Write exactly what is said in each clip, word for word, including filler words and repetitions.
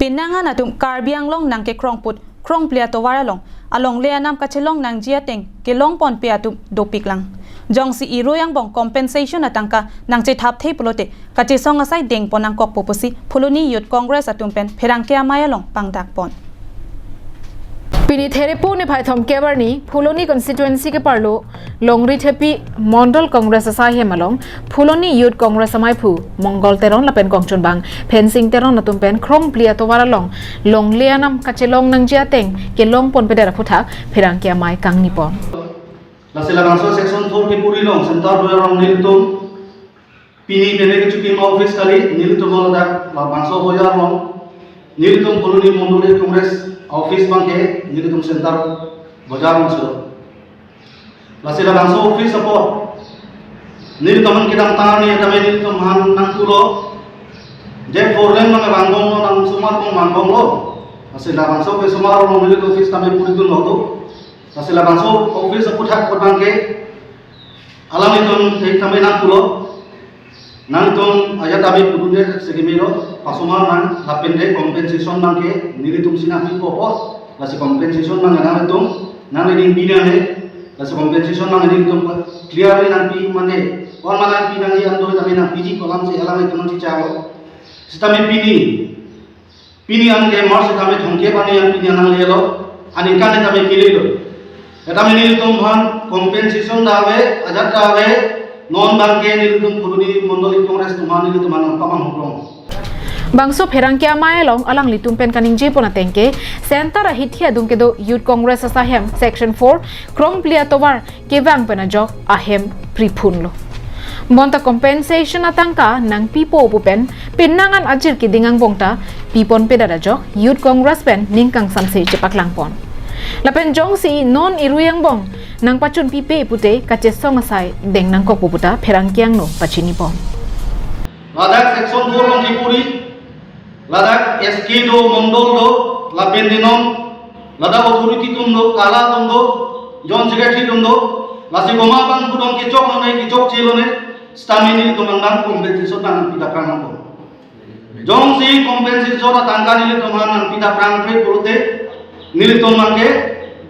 Penang an atum Karbi Anglong nangkekrong put krongpli atovar along alongle anam kachelong nangji ateng kelong ponpe atum dopiklang. Jongsi irui angbong compensation atangka nangchethapthe pulote kachesong asai dengpon nangkokpo pusi Phuloni Youth Congress atum pen pherangke amei along pangdakpon. Pini Therepo niphai thomkep arni Phuloni constituency keparlo Longrithepi Mondol Congress asai hem along Phuloni Youth Congress amaiphu Mongol Teron lapen kongchunbang Phensing Teron atum pen krongpli atovar along longle anam kachelong nangji ateng kelong ponpedet aphuthak pherangke amei kangnipon. Lasi labangso section four kipuri along center bojar along nelitum pini pen kechokim office kali, nelitum ladak labangso bojar along nelitum Phuloni Mondol Congress office abangke nelitum center bojar along sudah. Lasi labangso office apot nelitum kedamtang arni tame nelitum aphan nangpulo je four lane abang vangbomlo, langsomar abang vangbomlo. Lasi labangso kesomar along nelitum office tame puri dunlo do. Lasi labangso office aphuthak abangke alanglitum thek tame nangpulo, nangtum ajat tame pudunde sekimelo, pasomar nang lapen de compensation abangke nelitum si nangpipo apot, lasi compensation abang nangtum nangning pinane, lasi compensation abang nelitum clearly nangpi mane, kon ma nangpi nangji ando tame nangpiji kolam si alanglitum nangchichalo. Sitame pini pini anke March tame thomkep arni an pini an nanglelo, aningkan tame kelelo. Tame nelitum aphan compensation ta ave, ajat ta ave, non abangke nelitum Phuloni Mondol Congress atum aphan nelitum aphan nangpamang hukrong. Bangso pherangke amei along alanglitum pen kaningjepon atengke center ahithi adung kedo Youth Congress asai hem section four krongpli atovar kevang pen ajok ahem priphunlo. Bonta compensation atangka nangpipo pu pen penang an ajir keding angbong ta piponpedet ajok Youth Congress pen ning kangsamse chepaklangpon. Lapen jongsi non irui angbong nangpachunpipe pute kachesong asai deng nangkokpo puta pherangke angno pachinipon. Ladak section four along kipuri, ladak S K do, Mondol do, lapen de non ladak authority atum do, kala atum do, joint secretary atum do, lasi komat abang pudon kechok none, kechokche lone, sitame nelitum abang compensation abang pidakra nangpo. Jongsi compensation atangka nelitum aphan nangpidaprangpre pulote, nelitum abangke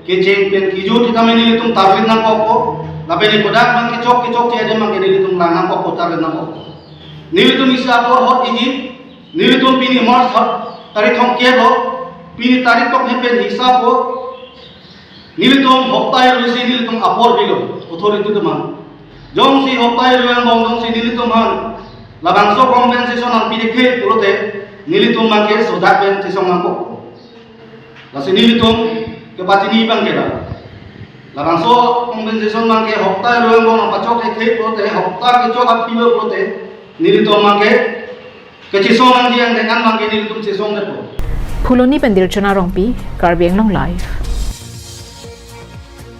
kecheng pen kejut tame nelitum target nangkokpo, lapen kodak abang kechok kechokche adim abangke nelitum lang nangkokpo, target nangkokpo. Nelitum isi apor hot iji, nelitum pini March thot tarik thomkep lo, pini tarik thomkep pen hisap lo, nelitum hopta irui si nelitum apor pilo authority atum aphan. Jongsi hopta irui angbong jongsi nelitum aphan labangso compensation nangpidekhe pulote nelitum abangke sodak pen chesong nangkok. Lasi nelitum kepachini abangke la, labangso compensation abangke hopta irui angbong nangpachok kekhe pulote, hopta kechok aphi lo pulote nelitum abangke kachesong nangji angdeng an abangke nelitum chesongdetpo. Phuloni pen Dirchona Rongpi, Karbi Anglong Live.